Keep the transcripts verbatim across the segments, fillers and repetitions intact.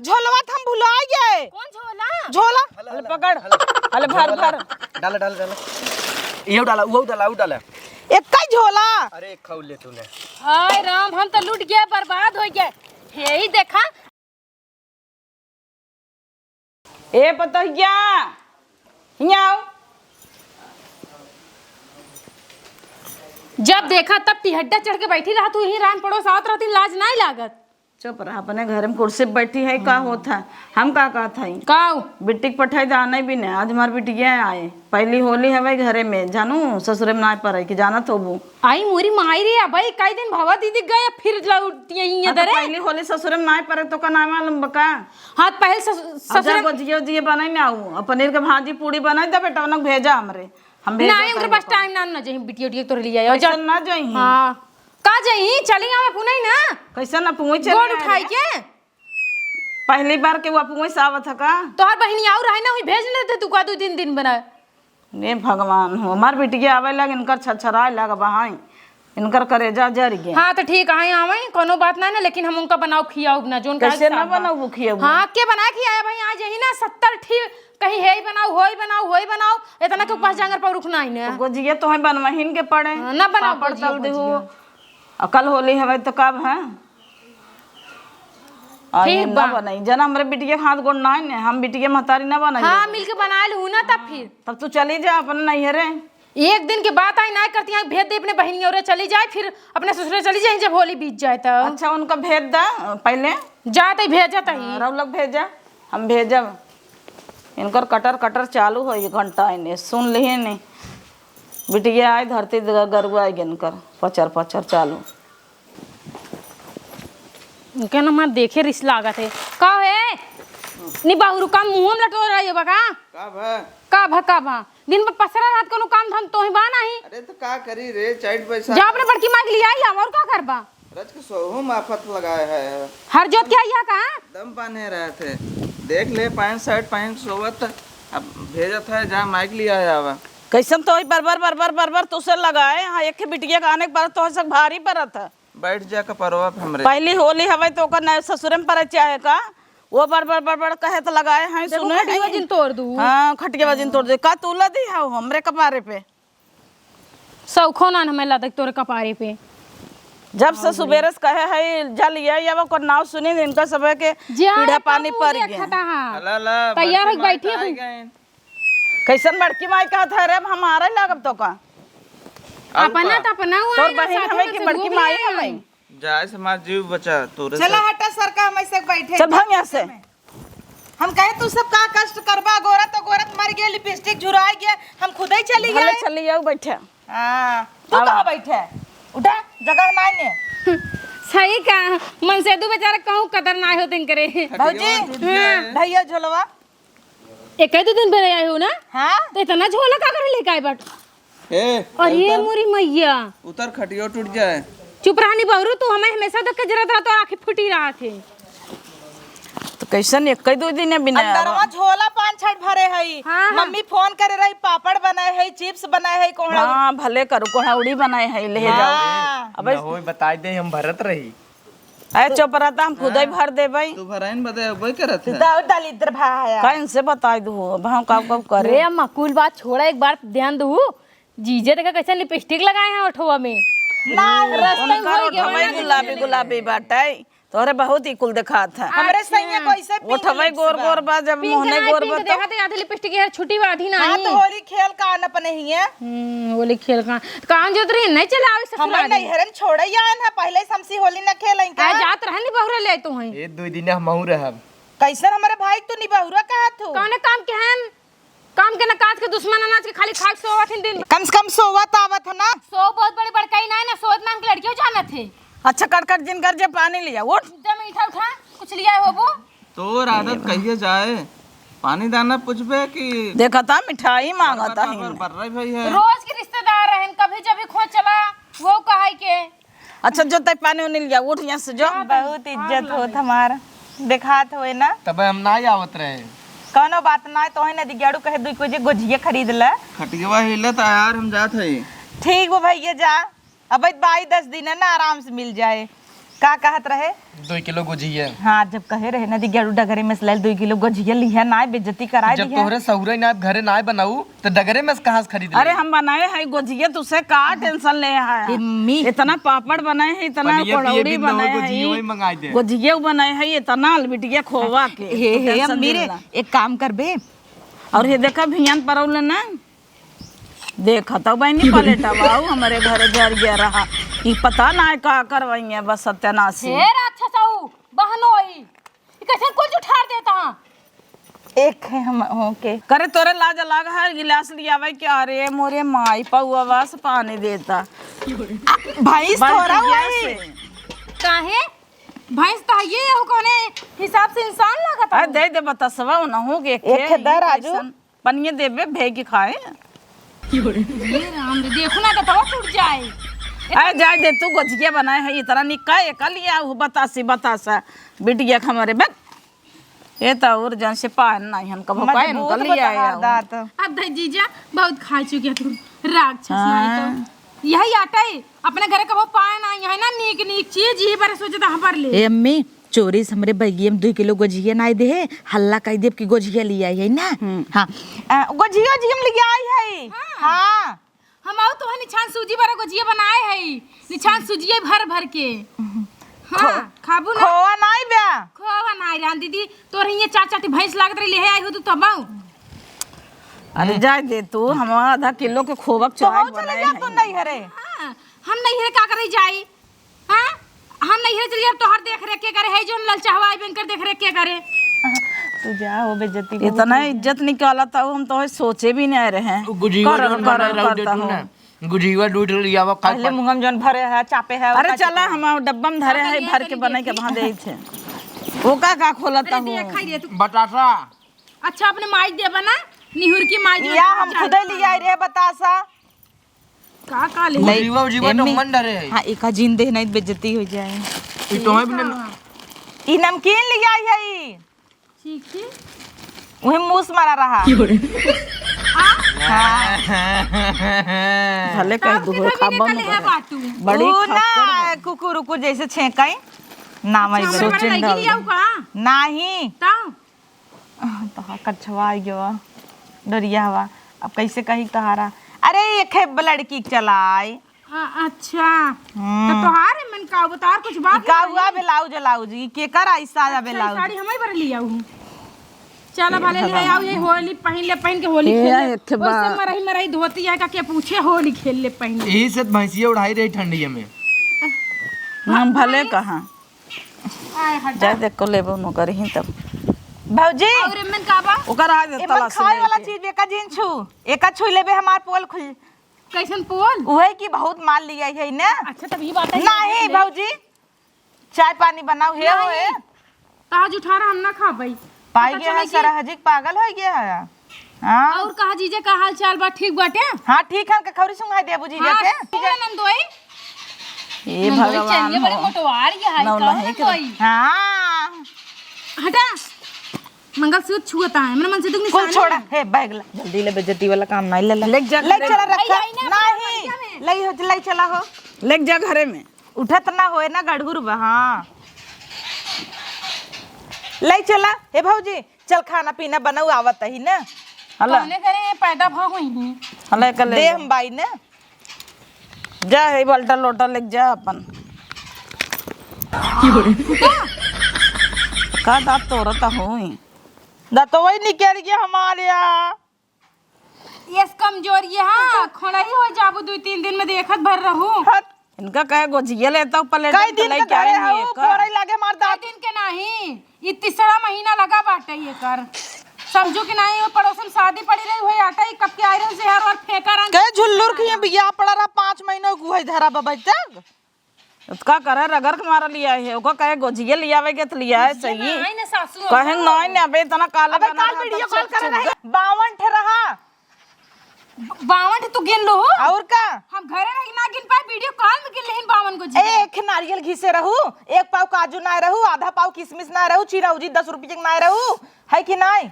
झोलवा त हम भुलाइ गए। कौन झोला? झोला। अले पकड़। अले भर, भर। डाला, डाला, डाला। इहो डाला, उहो डाला, उहो डाला। एक्कै झोला। अरे, खाऊ ले तूने। हाय राम, हम तो लूट गए, बर्बाद होइ गए। हे ही देखा। ए पतोहिया, हियाँ आओ। जब देखा तब टिहड्डा चढ़ के बैठी रहा, तू यहीं रान पड़ोस आवत रहती, लाज नाहीं लागत? चुप रहा, अपने घर में कुर्सी पे बैठी है, का होत है? हम का कहत हई? का हो? बिट्टी के पठाई दा, नहीं भी नहीं, आज हमार बिटिया आए, पहली होली हवे घरे में, जानू, ससुरे में नाहीं पड़े कि जानत होबू। आई मोरी माई रे, अबे कई दिन भवा दीदी गए, फिर लौट यहीं हाँ, तो इधर है। पहली होली ससुरे में नाहीं पड़े तो का नाहीं मालूम बका? हाँ, पहले सस-, अब जा ससुरे में गोजिया उजिया बनाई ना आऊ, अब पनीर के भाजी पूड़ी बनाई दे बेटा, उन्हें भेजा हमरे, हम भेजा नाहीं, उनके ताई पास को। टाइम ना, ना जाई, बिटिया उटिया तोरे लिए आयो, जा। कैसे ना जाई? हाँ। का जाई? चली आवे पुनई ना। कैसे ना पुनई चली गोड़ आवे? उठाई के? पहली बार के वो पुनई से आवत है का? तोहर बहिनी आऊ रहे ना, वही भेज न दे तू का दू दिन, दिन बना। हे भगवान हो, हमार बिटिया आवे लाग, इनकर छछराए लाग बहाई, इनकर करेजा जर गए। हाँ, तो ठीक है, आवे, कोनो बात ना ना, लेकिन हम उनका बनाओ खियाओ ना, जोन कैसे ना बनाओ खियाओ? हाँ, के बना खियाया भाई? आज यही ना सत्तर ठी कहीं हे ही बनाओ, हो ही बनाओ, हो ही बनाओ, इतना के उपास जांगर पर रुकना ही ना। तो गोजिया तो है बनवहिन के पड़े। हाँ, ना बनाओ पापड़ गोजिया, तल देहु। गोजिया। अकल होली हवे तो कब है? आ, ठीक ये ना बा। बनाई। जना हमरे बिटिया के हाथ गोड़ ना है ने, हम बिटिया महतारी ना बनाई। हाँ, मिलके बना लू ना तब फिर। तब तू चली जा अपने नैहरे। एक दिन के बात आई ना करती, यहाँ भेज दे अपने बहिनी और चली जाए, फिर अपने ससुरे चली जाए जब होली बीत जाए तब। अच्छा, उनका भेज दा पहले। जात ही भेजत ही। हाँ, रौलक भेजा, हम भेजब। इनकर कटर कटर चालू हो, एक घंटा इन्हें सुन लिहे ने। बिटिया आई धरती ग-, गरुआ आई इनकर पचर पचर चालू। इनके ना मार देखे रिस लागत है। का है? नी बाहुरू का मुंह में लटो रही हो बा का? का भा? का भा, का भा? दिन भर पसरा रहत, कोनो काम धाम तोही बा नाही। अरे तो का करी रे, चैत बैसाख। जा अपने बड़की माई के लिया आया, और का करबा? रच के सोहू में आफत लगाए है। हर जोत के आया का? दम बांधे रहे थे। देख ले, पैंट शर्ट पहन के सोवत, अब भेजत है, जा माई के लिया आवा। कैसन तो ही बरबर, बरबर, बरबर तुसे लगाए, हाँ, एक बिटिया का आने के बाद तो सब भारी पड़त है। बैठ जा कपरवा पे हमरे। पहली होली हवे तो ओकर नए ससुरे में पड़े चाहे का? वो बड़ बड़ बड़ बड़ कहे तो लगाए हैं, देखो, सुने खटिया हैं। जिन तोड़ दू। हाँ, खटिया जिन तोड़ दे। का तू लदी है हमरे कपारे पे? सौखो ना हमें लदक तोरे कपारे पे। जब से सुबेरे से कहे है, जा लिया, या ओकर नाव सुनी, इनका सब के जा, पीढ़ा पानी तब पड़ उन्हें गया। खता है। अला, अला, तैयार बड़की होके माई बैठी तो आई हूँ। गए। कैसन बड़की माई कहत है रे, अब हमारे लागब तो का? अपना तो अपना हुआ तोर है ना, बहिन साथे हमें में की तो बड़की माई हमें। जाए से हमार जीव बचा तोरे चला से। हटा सरका, हम ऐसे बैठे। चल भाग यहाँ से। हम कहे तू सब का कष्ट करबा, गोरा तो गोरत मर गया, लिपस्टिक झुराई गया, हम खुद ही चली भले गए। चली जाओ बैठे। हाँ, तू आवा। कहाँ बैठे? उठा, जगह नाई ने। सही कहा, मन से दू बेचारा कहूँ कदर ना होत इनकरे। भौजी, हटियो, टूट जाए। भैया झोलवा। एक ही दो दिन भर आए हो ना? हाँ। तो इतना झोला का करे लेके आए बाट? ए, अरे उतर। मोरी मैया। उतर, खटियो टूट जाए। चुप रहा नी बहुरू, तू हमें हमेशा देख के जरा तो आँखें फूटी रहा थे। तो कैसन एक ही दो दिन बिना अंदरवा आवा। झोला पाँच छठ भरे हई। हाँ, हाँ। मम्मी फोन करे रही, पापड़ बनाए हई, चिप्स बनाए हई, कोहड़ा हाँ, भले करू, कोहड़ा उड़ी बनाए हई, ले जाओ। हाँ। अबे न होई, बताई दे, हम भरत रही। अरे चुप रहता, हम खुदे हाँ। भर देबै। तू भराइन बदे अबे करत है। सीधा और दलिद्र भाया। का इनसे बताई दू, अब हम का, का करे? रे अम्मा, कुल बात छोड़ा, एक बार ध्यान दू। जीजे देखा कैसे लिपस्टिक लगाए हैं ओठवा में। ना, रस्ते उनका होई गए ओठवा ना। गुलाबी, गुलाबी बाटे। तोहरे बहुत ही कुल देखात है। हमरे अच्छा। सैया कैसे पिंक ओठवा लिप्स गोर बा। गोर बा, जब पिंक मोहने ना, गोर पिंक बा तो। देखा तो आधी लिपस्टिक यार छुटी बा, आधी हाँ, नहीं। तो होली खेल का आन अपने ही है। हम्म, होली खेल का। तो कहाँ जोत रही? नहीं चला आवे हमरे ससुराल। नैहर में छोड़े आन है, पहले से हमसे होली न खेलें का? आ, जात रहन नी बहुरा ले तो हैं। ये दो दिन हम रहब। कैसन हमारे भाई तू निबहुरा कहत हो? कौने काम के हन? काम के न काज के, दुश्मन अनाज के, खाली खाए के सोवत हिन दिन भर। कम से कम सोवत आवत है ना। सो बहुत बड़े बड़काई ना है ना, सोवत नाम के लड़कियों जानत है। अच्छा, कट कट जिन कर जे पानी लिया, उठ। जब मीठा उठा, कुछ लिया होबो? तोर आदत कहिए जाए? पानी दाना पूछबे कि देखा था, मिठाई मांगा था बर्र, बर्र, बर्र, बर्र भाई है। रोज के रिश्तेदार रहन, कभी जब भी खोज चला, वो कहे के। अच्छा, जो तय पानी उनी लिया, उठ यहाँ से जो। बहुत इज्जत होत हमार, देखात होए ना। तबे हम ना आवत रहे। कौनो बात ना, तो है ना, दिग्याड़ू कहे, "दुई को जे गोझिया खरीद ले।" खटियवा हिलत आ यार, हम जात हई। ठीक बा भैया, जा। अब बाई दस दिन है ना, आराम से मिल जाए। का कहत रहे? दुई किलो गोझिया। हाँ, जब कहे रहे ना, दिग्या डगरे में से लाइल दुई किलो गोझिया लिहा, नाय बेइज्जती कराए जब दिहा। तोहरे सहुरे ना घरे नाय बनाऊ, तो डगरे में से कहाँ से खरीद अरे, ले? हम बनाए है गोझिया, तुसे का tension ले है? ए, अम्मी। इतना पापड़ बनाए है, इतना पनिया पिए कोड़ौड़ी बिन न हो, बनाए गोझिया है, वही मंगाई दे। गोझिया बनाए है, इतना अलबिटिया खोवा के, हे, तू हे, tension अम्मी रे, जिन ला। एक काम करबे। और ये देखा भियान परौले ना, देखा तो बहनी पलेटवा आऊ हमरे घरे जर गया रहा। ई पता ना है का करवाइए, बस सत्यानाशी। हे राक्षस आऊ, बहनोई, ई कैसे कुल जुठार देता हाँ? एक है हम, ओके। करे तोरे लाज लाग है, गिलास लियावे के, अरे मोरे माई पौवा से पानी देता। आ, भैंस बल्टी थोड़ा गैस हुआ है। से। काहे? भैंस तो है ये, हो कौने हिसाब से इंसान लागत अरे है। दे दे बतासवा, उनहु के एक एक है दा ये राजू। कैसन? पनिये देबे, भेग के खाए। हे राम रे, देखो ना, दतवा टूट जाए। अरे जाए दे, तू गोझिया बनाए है, इतना निका एक लिया, उ बतासी, बतासा, बिटिया के हमरे, बे। ये तो और जन से पान नहीं, हम कबो मजबूत पाए, हम कर बा लिया तहार आए। दांत। अब दे जीजा, बहुत खा चुके तू, राक्षस नहीं तो। हाँ। यही आटा है, अपने घरे कबो पाए ना, यही ना नीक नीक चीज, यही बारे सोचे तो हबर ले। ए अम्मी, चोरी से हमरे बैगिया में दुई किलो गोझिया नाई देहे, हल्ला कई देब कि गोझिया लिया आई है ना। हम्म। हाँ। अ, गोझिया जी हम लिया आई है। हाँ। हाँ। हम आऊ तो है निछान सूजी बरा गोझिया बनाए है, निछान सूजिया भर भर के। हाँ, खो-, खाबू ना? खोवा नाई बा। खोवा नाई रान दीदी, तोर हिये चार चाटी भैंस लागत रही, ले आई हो तू तब आऊ। अरे जाए दे तू, हम आधा किलो के खोवा के तो चोराई हम चले बनाए जा हैं। तू नहीं हरे। हाँ, हम नहीं हरे का करे जाई? हाँ? हम नहीं हरे चले जा, तोहर देख रेख के करे है, जोन ललचावा आई बैंकर देख रेख के करे। तू जा, हो बेइज्जती बहुत इतना हो गया। इज्जत निकाला था, हम तो सोचे भी नहीं रहे। गुजीवा करल, जोन करल, बनाए रहू दे करता तू हूँ। ना। गुजीवा दूध लियावा, खा पहले पा। मुंह में जोन भरे है, चापे है, अरे ओका चला, चुपा। हम डब्बा में धरे पकड़ है, लिया भर के करी बनाई के देखी। वहाँ दे थे। वो का, का खोलता अरे हूँ? दिया खाई रे तू। बतासा। अच्छा, अपने माई देबा ना, निहुर की माई देबा या ना, हम चार खुदे पाँच। लिया रे बतासा। का, का ले? नहीं, गुजीवा, उजीवा तो एम्मी, मन डरे है। हाँ, एका जीन दे नहीं, बेइज्जती हो जाए। ई तो है भी ना। ई नमकीन लिया आई है ई। ठीक है। वही मूस मारा रहा। की बोले? हाँ। भले कह तब दू, के तभी खाबा निकले में है बाटू। बड़ी ऊ ना, खप्पर बा। कुकुर उकुर जैसे छेंकाई, नाम आई अच्छा, बा। हमारे सोचिन लड़की डाल लिया दे। का? नाही। तब? आह, तोहार कछवा आई गवा, डरिया हवा। अब कैसे कही तोहारा? अरे, एक है लड़की के चलाई। अ-, अच्छा। हम्म। तो तोहार मन का हुआ? तोहार कुछ बात ई का नहीं हुआ? ब्लाउज, ब्लाउज, ई केकर आई साया अच्छा, ब्लाउज? साड़ी हमें भर लिया हूँ। चला भले ले आओ, ये होली पहन ले, पहन के होली ए, खेल ले। एक ठे बा- वैसे मरही मरही धोती है का के पूछे, होली खेल ले पहन ले। यही से भैंसिया उड़ाई रही ठंडिया में। हम भले कहाँ। आए हटा। जा देख को लेबो नो करही तब। भौजी, और एमन का बा? ओकर आज एमन तलाश खाए वाला लेके। चीज एका जिन छू, एका छू लेबे हमार पोल खुल। कैसन पोल? उहे की बहुत माल लिया है ना। अच्छा, तब ई बात है, नहीं, ले। भौजी, चाय पानी बनाओ, हे नहीं। होए। ताज उठारा हम ना खा पाई। पाई पता गया चले है कि सरहजिक पागल हो गया है। हाँ। और कहा जीजा का हाल चाल बा, ठीक बाटे? हाँ, ठीक है, के खौरी सुंघाई देबू जीजा हाँ, के। सुन नंदोई। हे नंदोई भगवान चलिए, बड़े हो। मोटवार ये है, नौ कौन लहे के नंदोई? हाँ। हटा। मंगलसूत्र छुअता है, मेरे मन से दुख कुल निशान छोड़ा। है। हे, बैग ला, जल्दी ले, बेइज्जती वाला काम नहीं ले, ले। ले जा, ले ले। चला, भाई, रखा। आई ना, नहीं। बढ़िया में। ले हो, ले चला हो। ले जा घरे में। उठत ना होए ना, गढ़ुर बा, हाँ। ले चला, हे भौजी, चल खाना पीना बनाऊ, आवत ही ना। हला। कौने घरे पैदा भा हुई ही? हला, एक ले दे जा। हम बाई ना। जा, हे बाल्टा लोटा लेके जा अपन। की बोले? का दांत तोड़ता होई? दांत तो वही निकल गया हमारे यहाँ। यस कमजोरी है, हाँ, खड़ही हो जाबू, दुई तीन दिन में देखत भर रहू। हट। इनका कहे गोझिया लेता हूँ, प्लेट कई में दिन तलाई के क्या धरे है हो, ये कर? फोड़े लागे मार कई दांत। दिन के नाही, ई तीसरा महीना लगा बाटे ये कर। समझू कि नाही, वो पड़ोसन शादी पड़ी रही, वही आटा ही कब के आए रहे, जहर और फेंका रंग के झुल्लुर के बिया पड़ा रहा, पाँच महीना को है धरा बबई तक। उसका करे रगड़ के मारा लिया है, ओका कहे गोझिया लियावे के तो लिया है गोझिया सही। ना, आई ना सासू कहे अम्मा। नहीं ने, अबे इतना काला अबे बना काल रहा, वीडियो तब से कॉल करे चुप रहे, जा। बावन ठे रहा। बावन ठे तू गिन लो। और का? हम घरे रह के ना गिन पाए, वीडियो कॉल में गिन लेहिन बावन गोझिया। ए, एक नारियल घिसे रहू, एक पाव काजू ना रहू, आधा पाव किशमिश ना रहू, चिरौजी दस रुपये के ना रहू, है कि नहीं?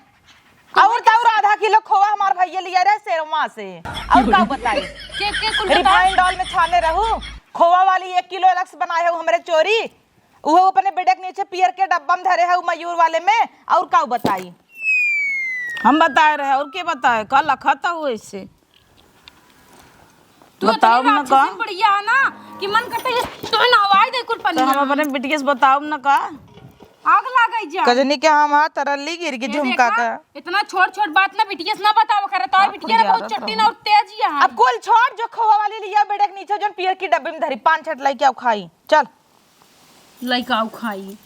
और तो और आधा किलो खोवा हमार भैया लिया रहे सेरवा से। और का बताई? के, के कुल बता? Refined oil में छाने रहू, खोवा वाली एक किलो अलग से बनाए हो हमरे चोरी। उहो अपने बेडे के नीचे पियर के डब्बा में धरे है, उ मयूर वाले में। और का बताई? हम बताए रहे, और के बताए? का लखत है ऐसे? तू बताओ इतनी ना राक्षसी का? बुढ़िया है ना कि मन करता है तोहे नहवाई दे कुल तो हम पनिया। अपने बिटिया से बताओ ना का? आग लागई जा। कजनी के हम हाथ तरली गिर के ये झुमका देखा, का। इतना छोट छोट बात ना बिटिया से ना बतावा करे, तो आप बिटिया ना बहुत यार चट्टी ना और तेज ही है। अब कुल छोड़, जो खोवा वाली लिया बेडे के नीचे, जोन पियर की डब्बी में धरी, पाँच छठ लइके आओ खाई। चल। लइके आओ खाई।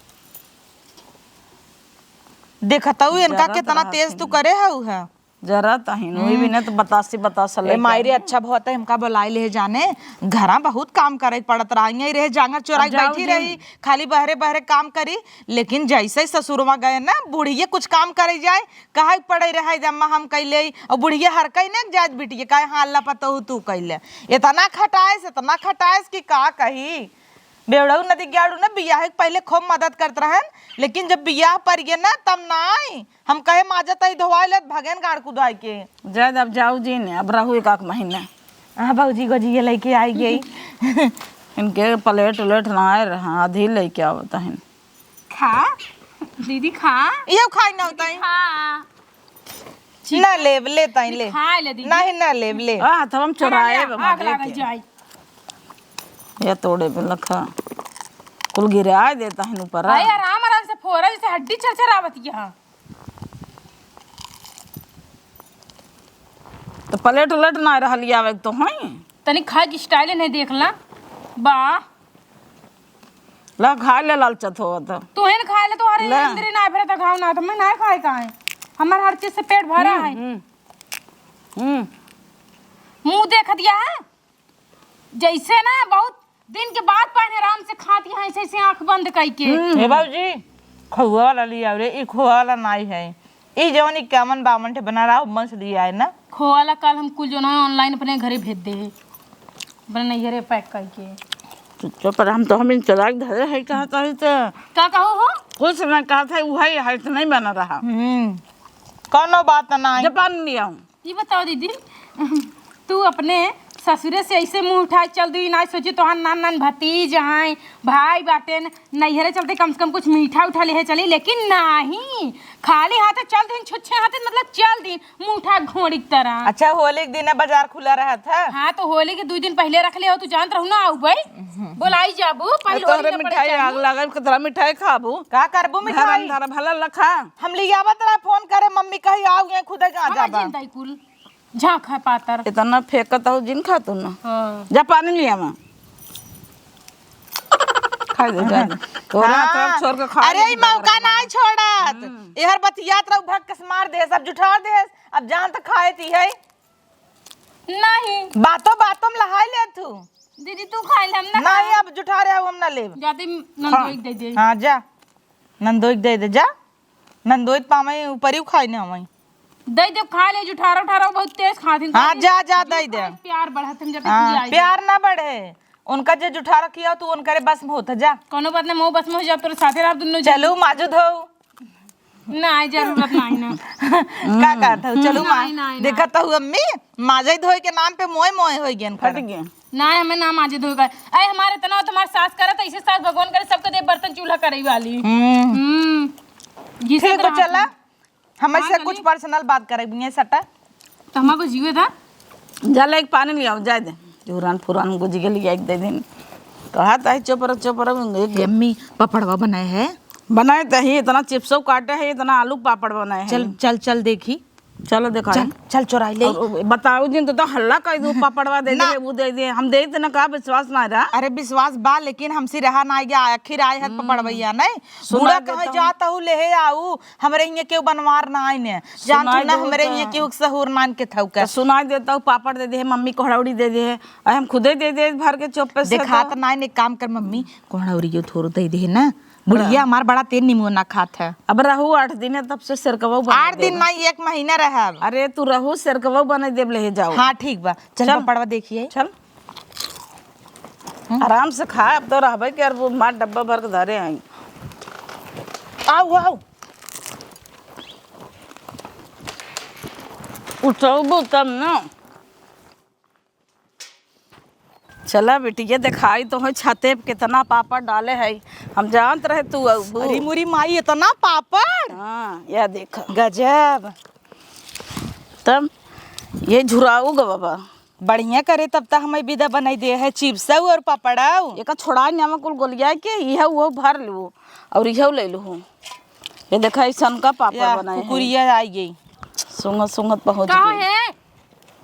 देखत हऊ इनका जरत कितना रहत तेज तू हई। करे हऊ है। जरत हईन, वही भी ना तो बतासी बतासा ए लइके माई रे, आई। अच्छा बहुत है हमका बुलाई ले जाने, घरा बहुत काम करे के पड़त रहा, यहीं रहे जांगर चोराई अब जाऊ बैठी जिन। रही, खाली बहरे बहरे काम करी। लेकिन जैसे ही ससुरवा गए ना, बुढ़िया कुछ काम करे जाए, कहे पड़े रहे, "अम्मा हम कैले," और बुढ़िया हरकई ना जात बिटिया, कहे, "हाँ, अल्लाह पतोहू तू कैले।" इतना खटाएस, इतना खटाएस कि का कही। बेवड़ऊ नदी ग्याड़ू ना बियाह के पहले खूब मदद करत रहन, लेकिन जब बियाह पर गए ना, तब नाई। हम कहे, "माजा तई धोवाई लेत," भगेन गाड़ कुदाई के। जाए, अब जाऊ जिन, अब रहू एक आध महीना। हाँ, भौजी गोजी ये लइके आई गई। इनके प्लेट उलेट ना आए रहा, आधी लइके आवत हन। खा, दीदी खा। ये खाई ना होता है। खा। ना लेब, ले ताई, ले। खा ले दीदी। नहीं, ना लेब, ले। आ, तो हम चोराए खा ले, बा, आग दे लागे के। जाई। ये तोड़े पे लखा। कुल गिराए देता है ऊपर। भाई, आराम, आराम से फोरा, जैसे हड्डी चरचरावत यहाँ। तो प्लेट उलेट ना रहल आवे तो हैं। तनी खाए के स्टाइल नहीं देखला। बा। ला, खाए ले लालचत हो तो। तू है ना खाए ले, तोहरे ले। इंद्री ना फिरे तो खाओ ना, तो मैं ना खाए काहे? हमार हर चीज से पेट भरा हम्म, है। हम्म, हम्म। मुंह देख दिया है? जैसे ना बहुत दिन के बाद पानी आराम से खाती है, ऐसे, ऐसे आंख बंद करके। हम्म। ए बाबूजी, खोआ वाला लिया रे, ई खोआ वाला नाई है। ई जवन इक्यावन बावन ठे बना रहा, मन से लिया है ना। खोआ वाला कल हम कुल जो ना online अपने घरे भेज दे है, अपने नैहरे pack करके। चुप, पर हम तो हम इन चलाक धरे है, कहा कही तो। का कहो हो? कुछ ना कहा था, वही है, तो नहीं बना रहा। हम्म, कौनो बात ना है। जापान लिया हूँ। ई बताओ दीदी, तू अपने ससुरे से ऐसे मुंह उठाए चल दी, ना सोची तोहार नान नान भतीज हैं, भाई बाटेन, नैहरे चलते कम से कम कुछ मीठा उठा ले चली, लेकिन नहीं, खाली हाथे चल दिन, छुच्छे हाथे, मतलब चल दिन, मुंह उठा घोड़ी की तरह। अच्छा, होली के दिन बाजार खुला रहा था? हाँ, तो होली के दो दिन पहले रख ले हो, तू जानत रहू ना, आऊ भाई, बोलाई जाबू, पहले तोहरे होली ना पड़े मिठाई चाही। आग लागल, कितना मिठाई खाबू? का करबू घर मिठाई? अंधारा भला लखा। हम लियावत रहा, फोन करे, मम्मी कही, "आओ, ये खुदे के आ हमार जाबा।" जिंदा ही कुल झांक है पातर। इतना फेंकत हो जिन खा तू ना। हाँ। जा पानी लिया मैं। खा दे, जा दे। तोरा हाँ। तरफ छोड़ के खा अरे, ले, ई मौका ना छोड़त। हम्म। एहर बतियात रहू, भक्कस मार दे, सब जुठार दे, अब जान तो खाए ती है। नहीं। बातों बातों में लहाई ले तू। दीदी, तू खाई ले, हम ना नहीं, खाई। अब जुठारे, अब हम ना लेब। जाते नंदोई हाँ। दे दे। हाँ, जा। नंदोई दे दे, जा। नंदोई पावे ऊपरी खाई ना हमें। दे दे, खा ले, जुठारा उठारा बहुत तेज खाथिन। हाँ, जा, जा, दे दे। प्यार बढ़त हम जाते हाँ, खियाई दे। प्यार ना बढ़े। उनका जे जुठारा किया तू उनकरे बस में होता, जा। कोनो बात ना, मो बस में हो जा, तोरे साथे रह दुन्नो जन। चलू, माजू धो। नाहीं, जरूरत नाहीं ना। का कहत हऊ? चलू माँ, नाहीं, नाहीं, देखत हऊ अम्मी, माजा धोए के नाम पे मोए मोए होइ गयन हट कर। गया। नाहीं, हमें ना माजे धोए का। अरे, हमारे इतना हो, तुम्हारे सास करत, ऐसे सास भगवान करे, सबके दे बर्तन चूल्हा करे वाली। हम्म। हम्म। घिसे ठीक तो बा, रहत चला। हूँ। हमसे हाँ, कुछ बोली। Personal बात करे बिये सटा। तो हमारे को जीवे था। जा ले एक पानी ले आओ, जाए दे। जुरान फुरान गुज के लिए एक दे दिन। कहा था चोपर चोपर एक हे अम्मी, पपड़वा बनाए है? बनाए तो ही, इतना चिप्सो काटे है, इतना आलू पापड़ बनाए है। चल, चल, चल देखी। चलो देखा चल, है। चल चोराई ले। और बताओ जिन तो, तो हल्ला कर दो, पापड़वा दे ना। दे, वो दे दे, हम दे देना का विश्वास ना रहा। अरे विश्वास बा, लेकिन हमसे रहा ना गया, आखिर आए है हम्म। पपड़वैया नहीं। सुना बूढ़ा दे कहे तो। जाता हूँ ले आऊ, हमरे हियाँ केहू बनवार ना आइने। जान सुनाई तू ना देहु हमरे तो। हियाँ केहू के सहूर नान के थौका। तो सुनाई देता हूँ, पापड़ दे दे, मम्मी कोहड़ौड़ी दे दे, अरे हम खुदे दे दे भर के चोपे से देखात तो। नाइन, एक काम कर मम्मी, कोहड़ौड़ियो थोड़ो दे दे ना। बुढ़िया हाँ। हमार बड़ा तेल नींबू ना खात है। अब रहू आठ दिन है, तब से सिरकवा बना आठ दिन देबा। नहीं, एक महीना रहब। अरे तू रहू, सिरकवा बने देब, ले जाओ। हाँ ठीक बा, चल चल। पपड़वा देखिए। चल। हम्म। आराम से खा, अब तो रहबे के, अरे वो मार डब्बा भर के धरे आई। आओ, आओ। उठबू तब ना। चला बेटी, ये देखाई तो है छते पे कितना पापड़ डाले है। हम जानत रहे तू अउबू। अरे मोरी माई, इतना पापड़। हाँ, यह देख। गजब। तब ये झुराऊ ग बाबा। बढ़िया करे, तब त हमें बिदा बनाई दे है, चिप्सऊ और पापड़ऊ। एका छोड़ा न्यावा कुल गोलिया के, इहे उहो भर लू और इहे ले लू। ये देखा, ऐसन का पापड़ या बनाए हैं। कुकुरिया आई गई। सुंगत सुंगत पहुँच का गई। है?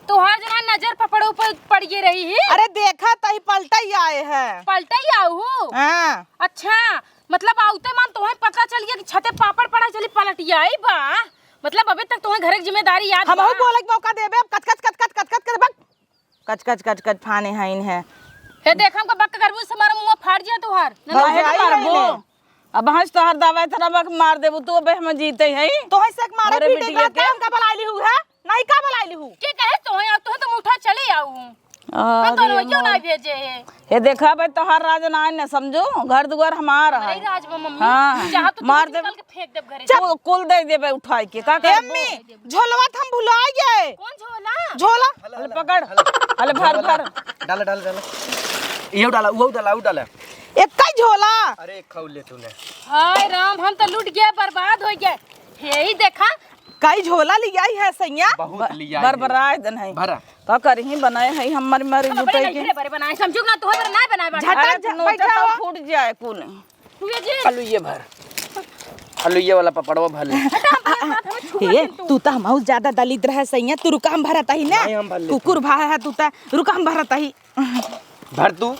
तोहार जना नजर पपड़ों पे पड़ गई रही है। अरे देखा, तही पलटा ही आए हैं। पलटा ही आऊ हो? हाँ। अच्छा, मतलब आउते मान तोहे पता चल गया कि छते पापड़ पड़ा, चली पलटिया आई बा। मतलब अबे तक तोहे घर की जिम्मेदारी याद हम बा? बोले के मौका देबे, अब कच कच कच कच कच कच कच बक। कच कच कच कच फाने हइन है। हे देख, हमका बक करबू से मारा मुंह फाड़ जिया तोहार। ना भौजाई काहे के मारबू? रहले। अब हंस तोहार दावा इतना बक मार देबू तू, अबे हम जीते हैं। तोहे से एक मारे अरे पीटे बिटिया का के। हमका बलाई ली हूँ है? नहीं का बलाई ली हूँ? के कहे तोहे, अब तोहे तो मुठा चले आऊ। हम तो अरे रोइयो ना मोर। भेजे है। ये देखा भाई, तोहार राज ना है, समझो, घर दुआर हमार हमारे है। राज में मम्मी, हाँ, चाहो तो मार तुरंत दे। निकाल के फेंक देब घरे से। कुल, कुल दे देबे उठाई के, का ए करबो? अम्मी, झोलवा त हम भुला गए। कौन झोला? झोला। हल पकड़, हल भर, भर। डाला, डाला, डाला। ये डाला, वो डाला, वो डाला। एक ही झोला। अरे, खौले तूने। हाय राम, हम तो लूट गए, बर्बाद हो गए। हे ही देखा। कई झोला लियाई है सैया? बहुत ब-, लियाई है। बरबराए दन है। भरा। का करही, बनाए है हमर मरी अरे, जुटाई बड़े के। नहीं, बड़े बनाए, समझू ना, तोहर बड़े ना बनाए बाटे। झटा अरे, झ-, नोचा बैठा तो हुआ। फूट जाए कुल। हुए जी। अलुइये भर। अलुइये वाला पपड़वा भर ले। हटा, अपने हाथ में छुआ ए, दे तू। तू तो हमहू ज्यादा दलिद्र है सैया, तू रुका हम भरत ही ना। नहीं, हम भर लेते कुकुर हैं। भा है तू तो, रुका हम भरत ही। भर तू।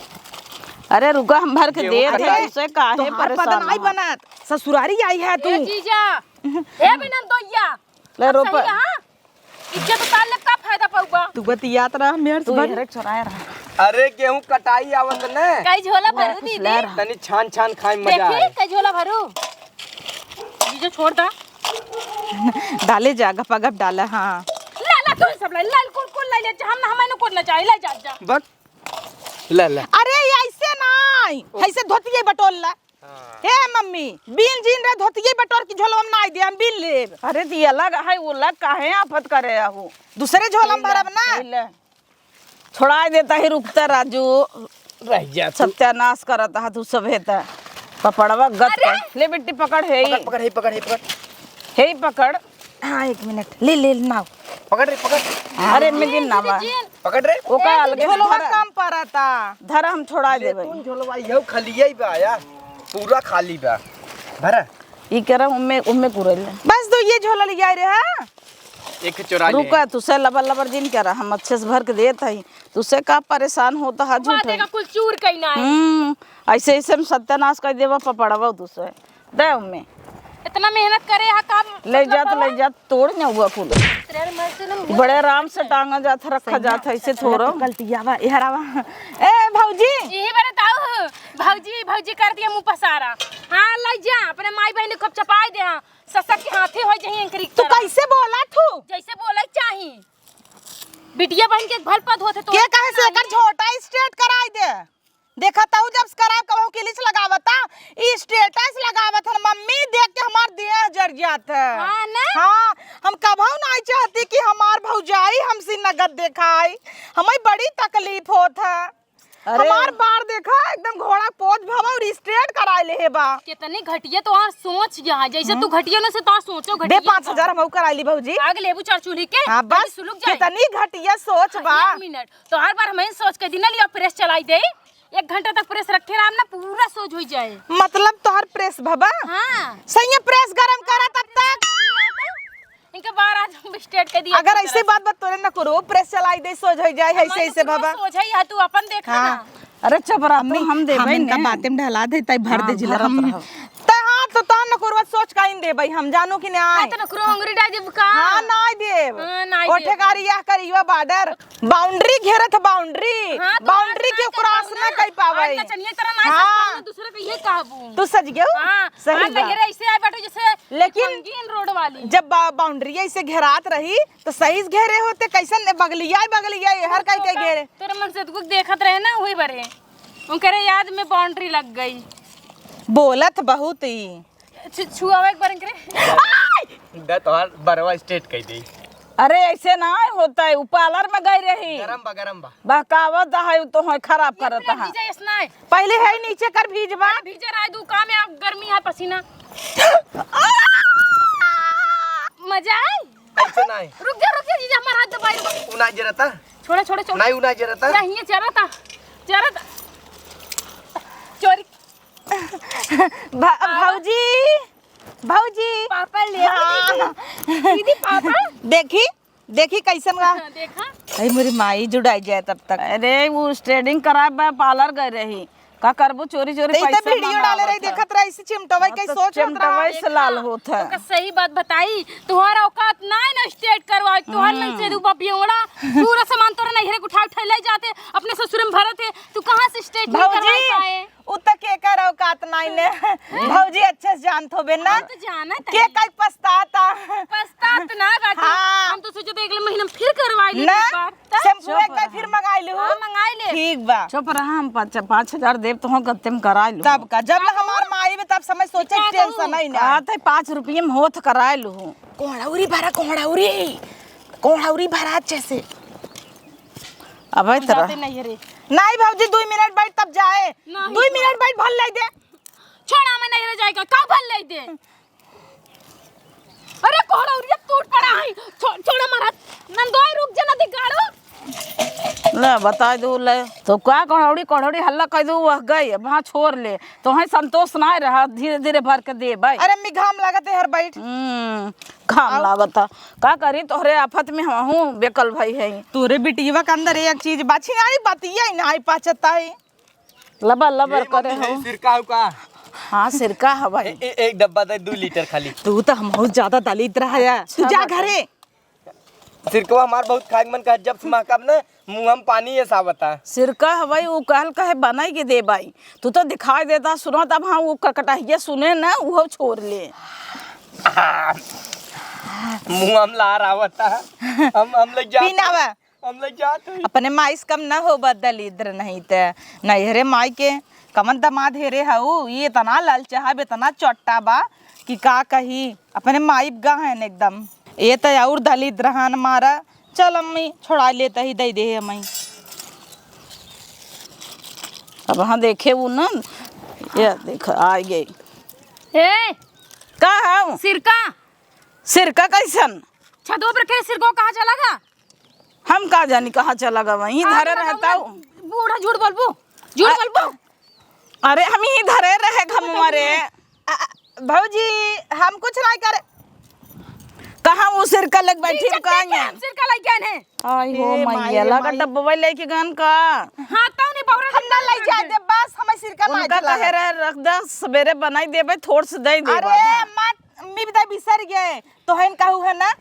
अरे रुका, हम भर के गेहूं देत है, कटाई। तुसे काहे तोहार पद परेशान नाई हो? बनत, ससुरारी आई है तू। ए जीजा, ए बिनन दोइया। ले अब रोपा। सही है, हाँ? इज्जत उतार ले, का फायदा पाऊबा? तू बतियात रहा, मेर से तू भर। इहरे चोराए रहा। अरे गेहूं कटाई आवत ने। कई झोला भरू कुछ दीदी? ले रहा। तनी छान छान खाए में मजा देखी, आए। कई झोला भरू? जीजा छोड़ दा। डाले जा, गपा गप डाला, हाँ। ला, ला, तू सब ला, ला, कुल, कुल ला ले, हम ना, हमें कुल ना चाहिए, ला जा, जा। बक। ला, ला। अरे, ये ऐसे नाई, ओ। ऐसे धोतिये बटोर ला। हाँ। हे मम्मी, बीन जीन रे, धोतिये बटोर के झोलवा में नाई दे, हम बीन लेब। अरे, दिया लग है, वो लग काहे आफत करे आहू? दूसरे झोला में ले, भरब ना। ले, ले। छोड़ा देता ही, रुकता राजू। रह जा तू। सत्यानाश करत हा तू सभे त। पपड़वा गत अरे! कर। ले बिट्टी पकड़, हे ही। पकड़, पकड़, हे पकड़, हे पकड़। हे ही पकड़। हाँ, एक मिनट। ले, ले, नाव। पकड़ रे, पकड़। अरे, में जिन नावा। पकड़ रे। ओका ए, अलगे से झोलवा धरा। कम परता। धरा, हम छोड़ा ले देबे। कौन झोलवा? यहू खाली ही बा यार। पूरा खाली बा। भरा। ई करा, उम्मे, उम्मे कुरल। बस दो ये झोला ले आए रे, हाँ? एक चोरा ले। रुका, तुसे लबर लबर जिन करा, हम अच्छे से भर के देत हई। तुसे का परेशान होता है, झूठ है। देखा, कुल चूर कहीं ना है। हम्म, ऐसे, ऐसे हम सत्यानाश कर देबा पपड़वा तुसे। दे उम्मे। इतना मेहनत करे हा काम ले मतलब जात, ले जात, तोड़ न हुआ कुल। तेरे मर से ना मुंह बड़े आराम से टांगा जात, रखा सैया, जात है, ऐसे सैया थोड़ा। कल टियावा, एहरावा। ए, भौजी। यही बारे ताऊ, भौजी, भौजी कर दिया मुंह पसारा। हाँ, ले जा, अपने माई बहन को चपाई दे, हाँ। ससक के हाथी हो जही एंकरी तू तरह। कैसे बोला थू? जैसे बोले चाही। बिटिया बहन के भल पद होते तो के कहे से एकर झोटा straight कराई दे। देखा तऊ जब कराए कहूँ किलिच लगावता, ई status लगावत हन मम्मी, देख के हमार देह जर जात है। हाँ ना? हाँ, हम कभऊ नाई चाहती कि हमार भौजाई हमसे नगद देखाई, हमें बड़ी तकलीफ होत है। अरे। हमार बार देखा, एकदम घोड़ा पोज भवा और straight कराए ले हे बा। कितनी घटिया तोहार सोच यहाँ, जैसे तू घटिया न से तोहार सोचो घटिया बा। दे पाँच हजार हम कराए ली भौजी। आग लेबू चार चूल्ही के, हाँ, बस, सुलुक जाए। कितनी घटिया सोच बा। एक मिनट, तोहार बार हमें सोच के दिन लिया press चलाई दे, एक घंटा तक press रखे राम ना, पूरा सोच हो जाए। मतलब तोहार press भवा? हाँ। सही है, press गरम करा तब तक। इनके बार आज हम straight कर दिया अगर अच्छी ऐसे तरह से। बात बात तोरे न करो, press चलाई दे, सोच हो जाए, ऐसे, हमारे ऐसे तो बाबा। सोच है, या तू अपन देखा हाँ। ना। अरे चुप रह तू, अम्मी, हम देबे हम इनका ने। बातें में ढला दे, ताई भर हाँ, दे जिला भरत हम। रहो। त हाँ, तो तोहन न करो, सोच का इन देबे, हम जानो कि नहीं आए। हाँ, तो नकरो अंगुरी डाल देब का? हाँ, नाई देब। हाँ, नाई ओठे देब। गारी यह करियो border, boundary घेरत boundary, हाँ, तो boundary के cross ना कर पावे। नचनिया तरह नाई हाँ। सस्ता में दूसरे के ये कहबू। तू सज गयो? हाँ, सही हाँ, बा। लहरे ऐसे आए बाटे जैसे लेकिन पंगियन रोड वाली। जब बा-, boundary ऐसे घेरात रही, तो सही से घेरे होते, कैसन बगलिया, बगलिया, हर कई के घेरे। तोरे मन से तो कुछ देखत रहे ना, वही बरे। उनकरे याद में boundary लग गई। बोलत बहुत ही। छु-, छुआवे एक बार इनकरे। द तोहार बरवा straight कह दे। अरे, ऐसे नाहीं होत है, उ पार्लर में गई रही। गरम बा, गरम बा। बहकावत है, उ तो है खराब करत है। भीजे ऐसे नाहीं। पहले है नीचे कर भीजबा। भीजे रहा, दू काम है, अब गर्मी है, पसीना। मजा आई? ऐसे नाहीं। रुक जा, रुक जा, जीजा, हमार हाथ दबाई। उ ना जरता। छोड़ा, छोड़ा, छोड़ा। नाहीं, उ ना जरता। या, हियाँ जरता, जरता। चोरी। भा-, भौजी, भौजी। पापा ले आओ, हाँ। दीदी। दीदी, पापा। देखी, देखी कैसन बा। हाँ, देखा। अरे मोरी माई जुड़ाई जाए तब तक। अरे, उ threading कराए बा, पार्लर गए रही। का करबू, चोरी चोरी तो ई तो पैसा वीडियो डाले रही, देखत रही, इसी चिमटवा के सोच होत रहा। चिमटवा से लाल होत है। तो सही बात बताई, तुम्हारा औकात ना है ना straight करवाए, तुम्हार नहीं से रूपा पियोड़ा, पूरा सामान तोरा नैहरे के उठा उठा ले जाते, अपने ससुर में भरत है, तू कहाँ से straight नहीं करवा पाए? उ त केकर औकात नाई ने। भौजी अच्छे से जानत होबे ना। हम तो जानत के है। कई पछताता। पछतात ना बाटी। हाँ। हम तो सोचे तो अगले महीने में फिर करवाई ले ना, एक बार। त shampoo एक बार फिर मंगाई लू। हाँ, मंगाई ले। ठीक बा। चुप रहा, हम पाँच, पाँच हजार देब तो हम गत्ते में कराई लू। तब का, जब हमार माई में तब समय सोचे का tension कहूँ? नहीं ना। कहत है पाँच रुपये में होत कराई लू। कोहड़ौरी भरा, कोहड़ौरी। कोहड़ौरी भरा अच्छे से। अबे हम तरह। जाते नहीं रे। नहीं भौजी, दुई मिनट बैठ तब जाए। नहीं दुई तो। मिनट बैठ, भल ले दे। छोड़ा, मैं नहीं रह जाएगा, का भल ले दे? अरे कोहड़ौरिया टूट पड़ा है। छो-, छोड़ा महाराज, नंदोई रुक जा, नदी गाड़ो। ले, बताई दू ले। तो का कोहड़ौरी, कोहड़ौरी हल्ला कइ दू, वह गई, अब हाँ छोड़ ले। तोहई संतोष नाहीं रहा, धीरे धीरे भर के देबइ। अरे अम्मी, घाम लागत है हर बैठ। हम्म, घाम लागत है। का करी, तोहरे आफत में हमहूँ बेकल भई हई। तोरे बिटिया के अंदर एक चीज बा, छिनारी बतिया ही नाहीं पाचत है। लबर लबर करे हो। सिरका हो का? हाँ, सिरका है भाई। ए-, ए-, एक डब्बा दे, दू लीटर खाली। तू तो हमहू ज्यादा दलित रहा है। तू जा घरे। सिरकवा हमार बहुत खाए के मन कहे, जब से महकब ना, मुँह में पानी ऐसा आवता। सिरका हवई, उ कहल कहे बनाई के देबई। तू तो दिखाई देता, सुनो तब, हाँ, उ ककटहिया सुने ना, उहो छोड़ ले। मुँह में लार आवता। हम, हम लोग जाते पीनावा। हम लोग जाते हैं। अपने माई से कम ना होबा दलिद्र नहीं ते। नैहरे माई के कमन दमाद हेरे हऊ, ये इतना ललचाहब, इतना चोट्टा बा कि का कही। अपने माई गा हैं एकदम। ये तो और दलित रहन मारा। चल अम्मी, छोड़ा लेता ही, दे दे अम्मी। अब हाँ देखे वो ना, ये देख, आ गई। ए! का हऊ? सिरका। सिरका कैसन? छतवा पर के सिरका कहाँ चला गा? हम का जानी कहाँ चला गा, वहीं धरे रहता हूँ। बूढ़ा झूठ बोलबू, झूठ बोलबू। अरे हम ही धरे रहे घमवा रे। अ, अ, भौजी, हम कुछ नहीं करे। कहाँ वो सिरका लग बैठी जीजा, रुका के हैं। हम सिरका लई के आने। आई हो ए, मैया, माई, लगा माई। डब्बा लेके गन का। हाँ, तो नहीं बहुरा हम ना लई जाए दे, बस हमें सिरका ना उनका चला। कहे रहे, रख दे, सवेरे बनाई देबे, थोड़ से दे देबे। अरे, मत, मी बता बिसर गए, तो है कहू है ना।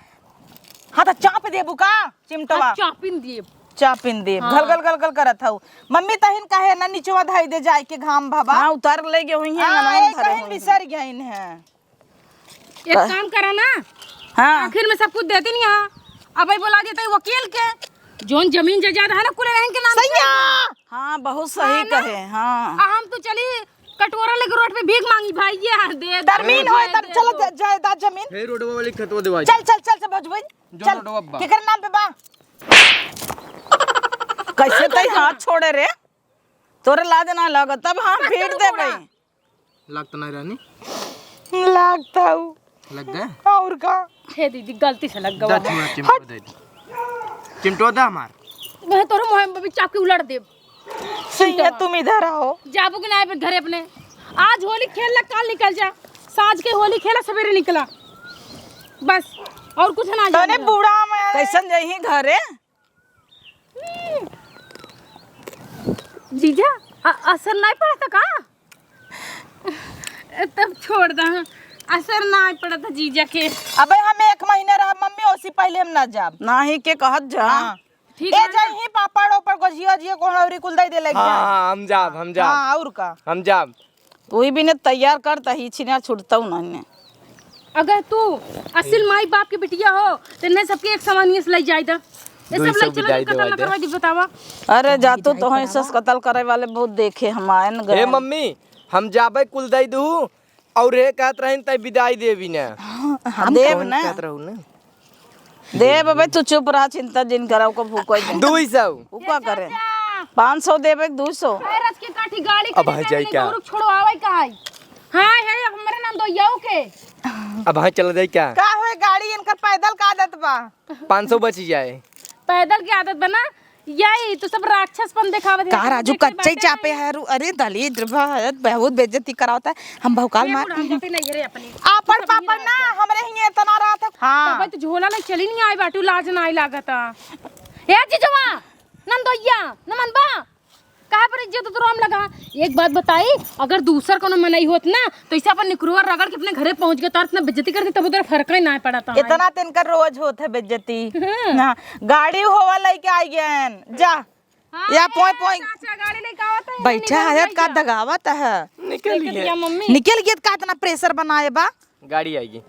हाँ, तो चाप देबू का, चिमटवा? हाँ, चापिन देब। चापिन देब, हाँ। गल, गल, गल, गल करत हऊ। मम्मी तहिन कहे ना, निचवा धई दे जाए के घाम भवा। हाँ, उतार ले गए हुई हैं, हाँ, ननद एक धरे कहीं हुई हैं। बिसर गए हैं। एक काम करा ना, हाँ। आखिर में सब कुछ देती नहीं हाँ। अब ये बोला देते वकील के, जोन जमीन जायदाद है ना, कुल रहन के नाम सही से। है। हाँ, बहुत सही हाँ ना? कहे, हाँ। आ, हम तो चली कटोरा लेके रोड पे भीख मांगी, भाई, ये हाँ, दे दे, तरमीन दे होए दे, तब दे चल दो। जा-, जायदाद जमीन। हे रोडवा वाली खतवा देवा। चल, चल, चल, चल, भौजबइन। जो चल। रोडवा बा। केकर नाम पे बा? कैसे तई हाथ छोड़े रे? तोरे लाज ना लागत, तब हम पीट देबे। लागत नहीं रानी? लागत हऊ। लग गए? और का? हे दीदी, गलती से लग गवा। दा छुआ चिमटो दे दे। चिमटो दा हमार। मैं तोरे मुंह में भी चाप के उलट देब। सही है, तुम इधर आओ। जाबू कि ना घरे अपने? आज होली खेल ला, काल निकल जा। साँझ के होली खेला, सवेरे निकला। बस, और कुछ ना तने जाने। बूढ़ा में कैसन जइही घरे? जीजा, अ-, असर नहीं पड़ता का? तब छोड़ दा, असर नहीं पड़ता जीजा के। अबे हम एक महीना रहा मम्मी, ओसी पहले हम ना जाब। नाही के कहत जा। हाँ। ठीक ए है ना? जइही पापड़ ओपड़ गोझिया जिया कोहड़ौरी कुल दई दे लग हाँ, जाए। हाँ, हम जाब, हम जाब। हाँ, और का? हम जाब। तू ही बिने तैयार कर, तही छिना छुटतऊ नहीं ने। अगर तू असिल माई बाप के बिटिया हो, तो इन्हें सबके एक समान से लई जाई दा। ये सब लई चलो, कतल ना करवा दी, बतावा। अरे जा तू, तो है सस कतल करे वाले बहुत देखे हम आयन गए। ए मम्मी, हम जाबे कुल दई दू, और रे कहत रहिन तै विदाई देबी ना। हाँ, हम देब कौन ना। कहत रहू ना? देब बे, तू चुप रहा, चिंता जिन करा, ओकर फूको दे। दुई सौ। उ का करे? पाँच सौ देबे, दुई सौ। अरे, रच के काठी गाड़ी अब के भाई जाई क्या? छोड़वावे का है? हाँ, है, हमरे नंदोइयाऊ के। अब भाई चला जाई क्या? का होए गाड़ी, इनकर पैदल का आदत बा? पाँच सौ बची जाए। पैदल के आदत बा ना, यही तो सब राक्षसपन देखावत है। का राजू, कच्चे चापे है रू-, अरे दलिद्र बा, बहुत बेइज्जती करावता है। हम भौकाल मार। बुढ़ा जाते नहीं रे अपने। आपन पापड़ ना, हमरे हिये इतना रात है। हाँ। तब तो झोला ले चली नहीं आई बाटू, लाज ना आई लागता। ए जिजवा, नंदोइया, न मनबा? काहे पर इज्जत उतरवाम लगा? एक बात बताई, अगर दूसर कोनो मनई होत ना, तो इसे अपन निकरुआ रगड़ के अपने घरे पहुँच गए, तो इतना बेइज्जती कर दे, तब उधर फर्क ही ना पड़ता है। इतना तिनकर रोज होत है बेइज्जती। हाँ। ना, गाड़ी होवा लेके आई गए हैं। जा। हाँ, या पोय, ए, पोय। चाचा, गाड़ी लेके आवत है, बैठा निकल है, गई का जा। दगावत है? निकल देख गया। लिया मम्मी। निकल गया, का इतना प्रेशर बनाए बा? गाड़ी आएगी।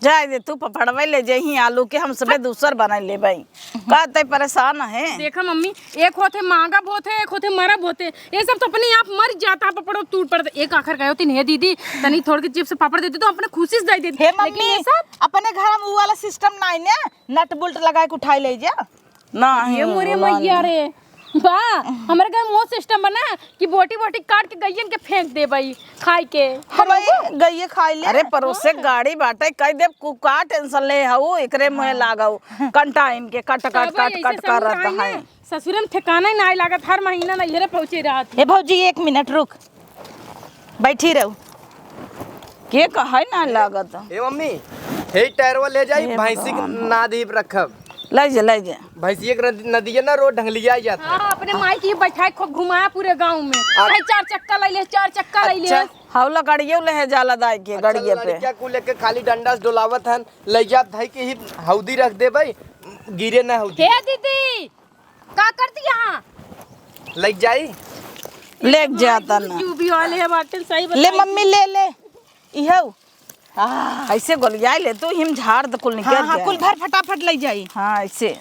जाए दे तू, पपड़वे ले जइहीं आलू के, हम सबे दूसर बनाई लेबई। का तै परेशान है? देखा मम्मी, एक होते मांगा बहुत है, एक होते मरा बहुत है। ये सब तो अपने आप मर जाता है, पपड़ो टूट पड़ता। एक आखिर कहो तीन, "हे दीदी, तनी थोड़ के चिप्स पापड़ देती तो अपने खुशी से दे देती।" हे लेकिन मम्मी, ये सब अपने घर में वो वाला सिस्टम नहीं ने, नट बोल्ट लगा के उठाई ले जा। नहीं, ये मोरे बोला मैया नहीं। रे, बा, हमरे घर में वो सिस्टम बना कि बोटी बोटी काट के गइयन के फेंक देबई, खाई के। हाँ भाई, गइये खाई ले। अरे, परोसे हाँ। गाड़ी बाटे, कह देब, कु-, का टेंशन ले हऊ, एकरे मुँहे हाँ। लागऊ, कंटाइन के कट, कट, तब कट, ऐसे कट समूह करत आई ना, है। ससुरे में ठिकाना ही ना लागत, हर महीना ना इहरे पहुँचे रहत। ए भौजी, एक मिनट रुक, बैठी रहू। के कहे ना लागत? ए मम्मी, हे टायरवा ले जाई, ए भैंसी के भगवान। नाद ही रखब। ले जा, ले जा। भैंसिया के नद-, नदिया ना रोज ढंगलिया जात है। हाँ, अपने माई की बैठाई खूब घुमाया पूरे गाँव में। आ- भाई चार चक्का ले ले, चार चक्का ले ले। अच्छा। हौला गाड़ियों ले है जाला दाई के अच्छा, गाड़िए पे। लड़किया को लेके खाली डंडा से डोलावत हन, ले जा धाई के ही हौदी रख देबई, गिरे ना हौदी। हे दीदी, का करती यहाँ? लग जाई। लेके जाता ना। यूपी वाले हैं बाटे, सही ले बताई। मम्मी, ले, ले। इहौ। आ। ऐसे गोलियाई ले तू, हिम झाड़ द कुल निकल हाँ, हाँ, जाए। कुल भर फटाफट ले जाई। हाँ, ऐसे।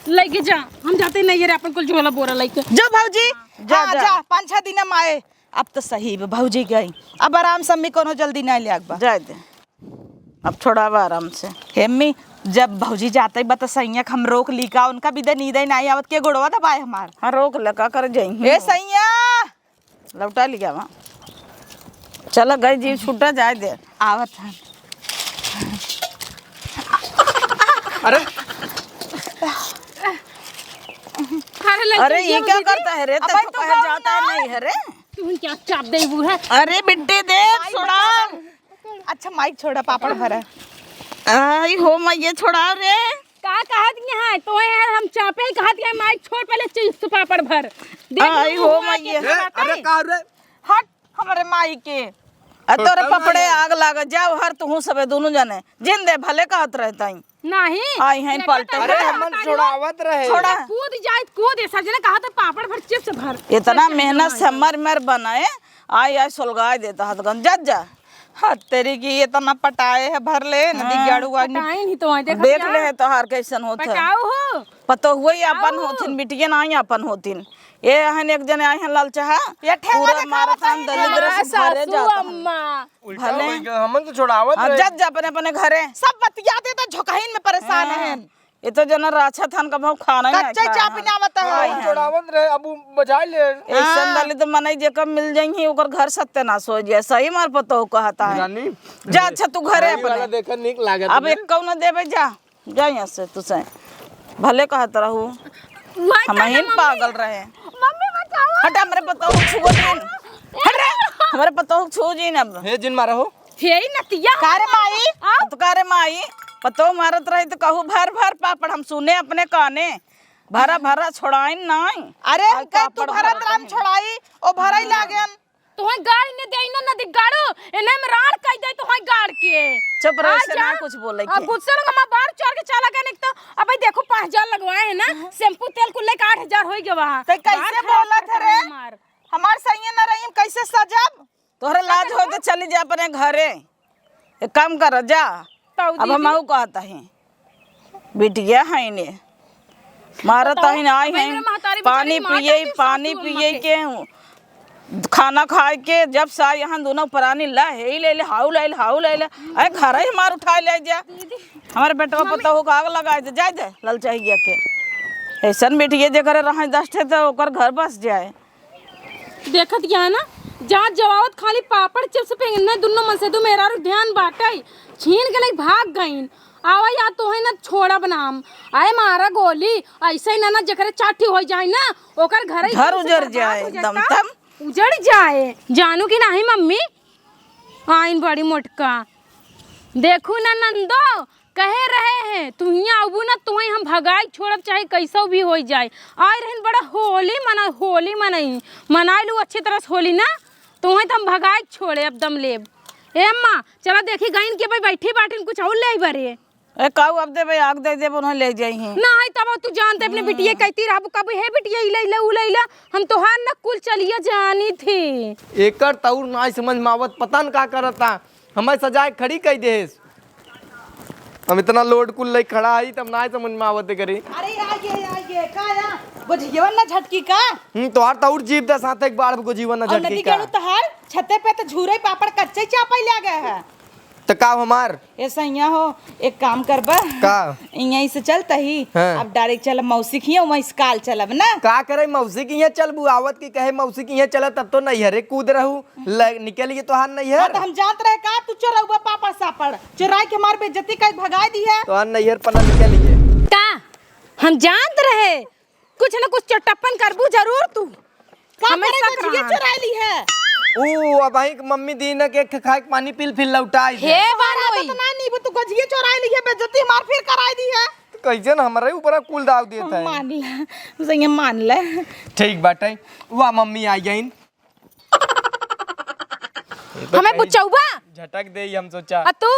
लेके जा, हम जाते नहीं रे, अपन कुल झोला बोरा लेके। जो भौजी, जा, हाँ, जा। जा, पाँच छह दिन में आए। अब तो सही बा, भौजी गई। अब आराम से अम्मी कोनो जल्दी नहीं ले आग बा। जाए दे। अब छोड़ावा आराम से। हे अम्मी, जब भौजी जाते बा त सैया के हम रोक ली का? उनका बिदे नींदे नाई आवत के गोड़वा दबाए हमार। हाँ, रोक ले, का करे जाई? ए सैया! लौटा लिया वहाँ। चला गई जी, छूटा जाए दे। आवत है। अरे! अरे, अरे, ये क्या करता है रे? अबे, तू तो कहे जाता है नहीं है रे। तू क्या चाप दे वो है? अरे, बिट्टी दे, छोड़ा। अच्छा, माइक छोड़ा, पापड़ भरा। आई हो मैया, छोड़ाओ रे। का कहत यहाँ? तो यार हम चापे ही कहत यहाँ, माइक छोड़, पहले चिप्स पापड़ भर। देख आई लो, हो हुआ मैया। के ए, अरे का रे? हट, हमरे माई के। आ तोरे पपड़े आग लाग जाओ, हर तुहू सबे दोनों जने। जिन दे भले कहत रहता ही। नहीं। आई हैं पलटे। अरे, हमन छोड़ावत रहे। छोड़ा। कूद जाइत, कूद, ए सजने कहा तो पापड़ भर, चिप्स भर। इतना मेहनत से मर मर बनाए, आई, आई सुलगाए देता हथगन, जा, जा। हद तेरी की, इतना पटाए है, भर ले, नदी हाँ। गाड़ू आदमी। पटाए नहीं तो आई, देख देख ले है तोहार कैसन होत है। पटाऊ हो। पतोहुए ही आपन होतिन, बिटिया नाहीं आपन होतिन। ये हन एक जने आए हैं लाल चाहा, ये ठेला पूरा देखावत मारत हन, है, दलिद्र से भरे सासू जात हन। अम्मा। उल्टा भले। हो गया, हमन तो छोड़ावत हाँ, रहे। जज अपने, अपने घरे। सब बतियाते तो झोंकहिन में परेशान हाँ। हैं। ये तो जना राछा थान का भाव खाना ही कच्चे नहीं चाह खाया। पिनावत है। हाँ, हाँ। छोड़ावत रहे, अब उ बचा ले। ऐसन हाँ। दलित मनई जेकर मिल जाइही, ओकर घर सत्यानाश हो जाए। सही मार पतोह कहता है। रानी, जा, अच्छा, तू घरे गाड़ी वाला अपने। देखा, नीक लागत अब है। एक कौनो देबे, जा। जा यहाँ से, तू से। भले कहत रहू। वही हम कहना, ही मम्मी। पागल रहे। मम्मी, बचाओ। हट, हमरे पतोह छुओ जिन। हट रे, हमरे पतोह छुओ जिन अब। हे जिन मारा हो। हे ही नतिया का रे माई? आ? तो का रे माई? पतोह मारत रही तो कहू, "भर, भर पापड़।" हम सुने अपने काने, "भरा, भरा, छोड़ाइन नाई।" अरे, हम कहे, "तू भरत राम छोड़ाई, ओ भरई लागेन।" तुहई गाड़ ने देई ना, नदी गाड़ो, एने में राड़ कई दे तुहई गाड़ के। चुप रहो, आ से जा। ना कुछ बोले अब के। गुस्से लोग हमार बार चढ़ के चला गए, नहीं तो अबे देखो, पाँच हजार लगवाए हैं ना, शैम्पू तेल कुल लेके आठ हजार होई गवा। ते कैसे बार खराब बोलत कर है रे? हमार। हमार सही न रही, हम कैसे सजब? तोहरे लाज हो तो चली जा अपने घरे। एक काम कर, जा। ताऊ अब हम दीदी। आऊ कहता ही। बिटिया है ने। मारत बताओ, है ना, आई भाई, है। मेरे महतारी पानी बेचारी मारत पिए, थी पानी सासू अम्मा पिए के। के हूँ। खाना खाए के जब सा यहाँ दोनों परानी ला, हे ले ले, हाउ ले ले, हाउ ले ले, अरे घर ही हमार उठाए ले जा। हमारे बेटवा पतोहू का आग लगाए दे, जाए दे ललचहिया के। ऐसन बेटिए जे घरे रहे दस ठे तो ओकर घर बस जाए। देखत गया ना, जात जवावत खाली पापड़ चिप्स पे इन्ने दुन्नो मन से दू मेहरारू ध्यान बाटे, छीन के नहीं भाग गईन। आवा या तोहे न छोड़ब ना हम। आए मारा गोली, ऐसे ही ना, ना जेकरे चाठी हो जाए ना, ओकर घर ही घर एकदम से उजर बर्बाद जाए, हो जाए, एकदम तब तब। उजड़ जाए। जानू कि नाही मम्मी? आइन बड़ी मोटका। देखू ना नंदो, कहे रहे हैं, तू हियाँ अबू ना, तोहे हम भगाई छोड़ब, चाहे कैसो भी होई जाए। आए रहन बड़ा होली मना, होली मनई, मनाई लू अच्छी तरह से होली ना, तोहे तो हम भगाई छोड़े, अब दम लेब। ए अम्मा, चला देखी गईन के भाई बैठी बाटिन, कुछ और ले आई बरे। ए, काऊ अब देबे, आग दे देबे, उन्हें ले जाई हैं। नाही, तब तू जानते अपने बिटिया कहती रहबू, कब हे बिटिया, ई लैला, ऊ लैला, हम तोहार न कुल चलिया जानी थी। एकर तौर नाही समझ में आवत, पता न का करता, हमें सजाए खड़ी कई देस। हम इतना लोड कुल ले खड़ा है, तब नाही समझ में आवत करे। अरे, आ ये, आ ये, का या? गोझियवन ना झटकी का? हम्म, तोहार तौर जीव दे साथ एक बार गोझियवन ना और झटकी नदी का? केड़ू तोहार छते पे तो झूरे पापड़ कच्चे चापा ले गए है। तो का हमार? ए सैया हो, एक काम करबा? का? यहीं से चलता ही, हाँ। अब डायरेक्ट चलब मौसी के हियाँ, वहीं से काल चलब ना। का करे मौसी के हियाँ चलबू? आवत की कहे मौसी के हियाँ चला, तब तो नैहरे कूद रहू। ल-, निकल गए तोहार नैहर। हाँ, तो हम जानत रहे का तू चोरउबा पापड़ सापड़ चोराई के हमार बेइज्जती कई भगाई दी है। तोहार नैहर पना निकल गए। का हम जानत रहे कुछ न कुछ चोट्टापन करबू जरूर तू। का हमें करे शक गोझिया रहा। चोराई ली है? ऊ अबहीं के मम्मी दीन के ख-, खाए के पानी पील फिर लौटाई दे। हे बानोई। तो ना नीबू तू गोझिया चोराई ली है, बेइज्जती हमार फिर कराई दी है। तो कैसे न हमारे ऊपर कुल दाव देत है। मान ले, सही मान ले। ठीक बाटे, वाह मम्मी आई गईन। ये तो हमें कहीं बुचौबा? झटक दे, हम सोचा। आ तू?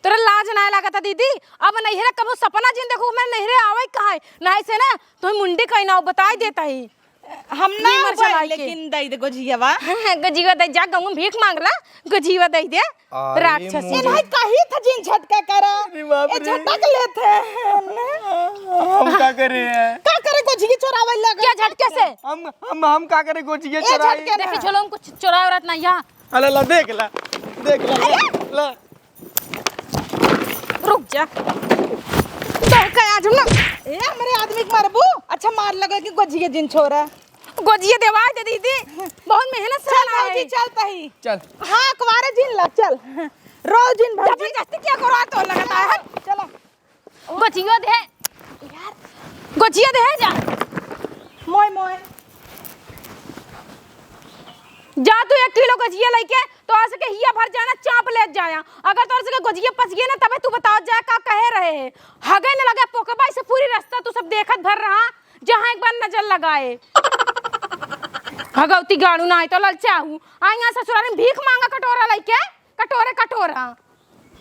तोरा लाज नाय लागत है दीदी? अब नैहरे कबो सपना जिन देखू, मैं नैहरे आवे कहाँ है? नाय से ना, तुम्हें मुंडी कहीं ना बताई देता ही। हम ना नीमर भाई, चलाई के। लेकिन दई दे गोझियावा। गोझिया दे, जा गाँव में भीख मांग ला, गोझिया दे दे। अरे राक्षसी। मुंडी। इन्हें कही था जिन झटका करा। अरे बाप ए रे। झटक लेते हैं। हम का करे हैं? का करे गोझिया चोरावे लगे? क्या झटके से? हम, हम, हम का करे गोझिया ए चोराई? झटके ना। देखी चलो हम कुछ चोरा रहा ना यहाँ। अरे ला देख ला, देख ला, ला। रुक जा। तो का आज हम ना ए, हमरे आदमी के मारबू? अच्छा मार लगे कि गोझिया जिन छोरा। गोझिया देवाई दे दीदी, बहुत मेहनत से चल बनाए भौजी, है। चल तही। चल। हाँ, अखबारे जिन ला, चल। रो जिन भौजी। जबरदस्ती क्या करो, तो लगता है। चलो। गोझिया दे। गोझिया दे जा। मोय, मोय। जा तू एक किलो गोझिया लेके, तो ऐसे के हिया भर जाना, चाप ले जाया। अगर तो ऐसे के गोझिया पच गए ना, तबे तू बताओ जाए का कहे रहे है। हगे न लगे पोकबा, इसे पूरी रास्ता तू सब देखत भर रहा, जहाँ एक बार नजर लगाए। हगौती गाड़ू ना आए तो ललचाहू। आई यहाँ ससुराल में भीख मांगा कटोरा लेके, कटोरे कटोरा।